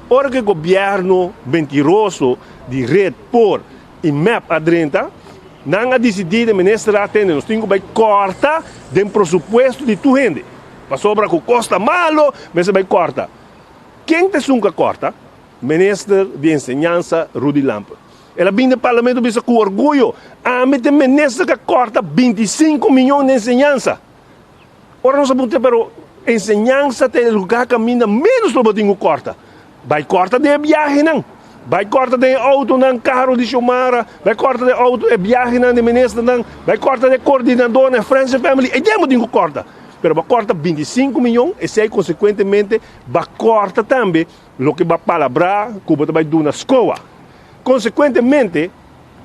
Ora ku e gobièrnu mentiroso di red por i mep a drenta, nan a disidí den minister a tende nos tin ku bai kòrta den presupuesto di tur hende. Pasobra ku kos ta malo mester bai kòrta. Ken ta esun ku a kòrta? Minister di Enseñansa Rudy Lampe. El a bini den parlamento bisa ku orguyo, Ami ta e minister ku a kòrta 25 miyon den enseñansa. Ora nos a puntra, pero enseñansa ta e lugá kaminda ménos lo bo tin ku kòrta. Bai kòrta den e biahenan, bai kòrta den e outonan, karo di Xiomara, bai kòrta den outo e biahenan di ministernan, bai kòrta den e kordinadornan, e friends and family, ei den bo tin ku kòrta. Pero bo a kòrta 25 miyon, esei konsekuentemente bo a kòrta tambe loke bo a palabrá ku bo ta bai duna skoa. Konsekuentemente,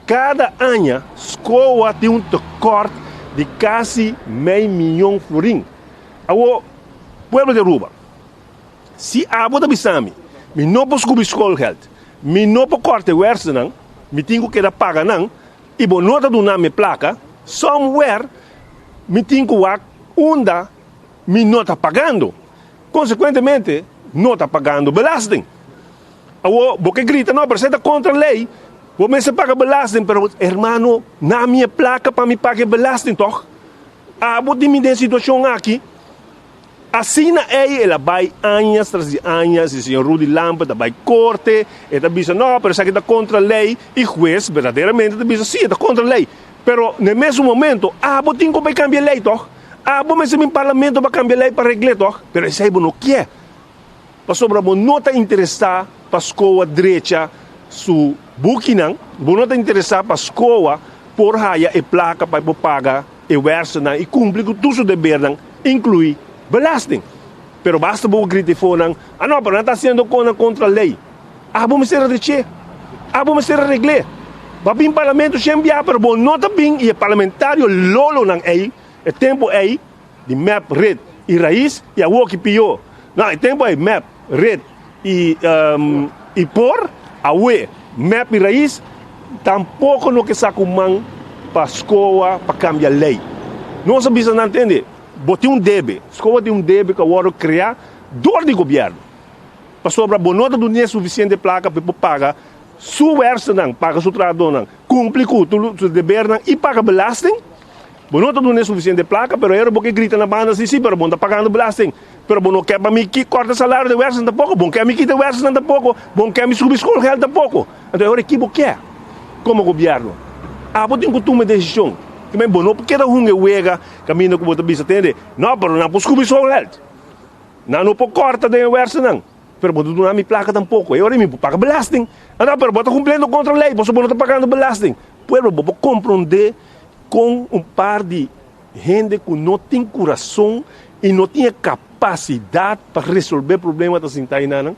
Kada aña SCOA tin un tekort di kasi mei miyon florin. Awor, pueblo di Aruba, si abo ta bisa mi, mi no por skubi schoolgeld, mi no por korta e wersennan, mi tin ku keda paga nan, i bo no ta duna mi plaka, somewhere mi tin ku wak unda mi no ta pagando. Konsekuentemente, no ta pagando belasting. Awor, bo ke grita, no, pero esei ta kontra lei, bo mester paga belasting, pero hermano, na mi e plaka pa mi paga e belasting tòg? Abo tin mi den situashon aki. Asina ei el a bai añas tras di añas i señor Rudy Lampe ta bai korte, e ta bisa, no, pero esaki ta kontra lei, i hues berdaderamente ta bisa, si, e ta kontra lei, pero na e mesun momento abo tin ku bai kambia e lei tòg? Abo mester bin parlamento pa kambia e lei pa regl'é tòg? Pero esei bo no kier. Pasobra bo no ta interesá pa skoa drecha su bukinan, bo no ta interesá pa skoa por haya e plaka pa e por paga e wèrsennan i kumpli ku tur su debernan, inkluí belasting. Pero basta bo grita e fonan, Ah no, pero nan ta hasiendo konan kontra lei. Abo mester a drech'é. Abo mester a regl'é. Bo a bin parlamento shen bia, pero bo no ta bin i e parlamentario lolonan ei, e tempu ei, di mep, red i rais i awoki pió. No, e tempu ei mep, red i i por, awe mep i rais tampoko no ke sa ku man pa skoa pa kambia lei. Nos a bisa nan tende, bo tin un debe, skoa tin un debe ku a wòrdu kreá dor di gobièrnu, pasobra bo no ta dun'é sufisiente plaka pa e por paga su wèrsennan, paga su trahadónan, kumpli ku tur su debernan i paga belasting. Bo no ta duna e sufisiente plaka, pero ero bo ke grita na banda si, si, pero bo no ta pagando belasting. Pero bo no ke pa mi ki korta salario di wersennan tampoko, bo no ke mi kita wersennan tampoko, bo no ke mi subi skolgeld tampoko. Anto e ora ki bo ke komo gobièrnu? Abo tin ku tuma e desishon. Ke men bo no por keda hunga e wega kaminda ku bo ta bisa tende, no, pero nan por subi skolgeld. Nan no por korta den e wersennan. Pero bo no ta duna mi plaka tampoko. E ora mi por paga belasting. Anto, pero bo ta kumpliendo kontra lei, pasobra bo no ta pagando belasting. Pueblo, bo por komprondé Kon un par di hende ku no tin kurason i no tin e kapasidat pa resolvé problema ta sinta einan?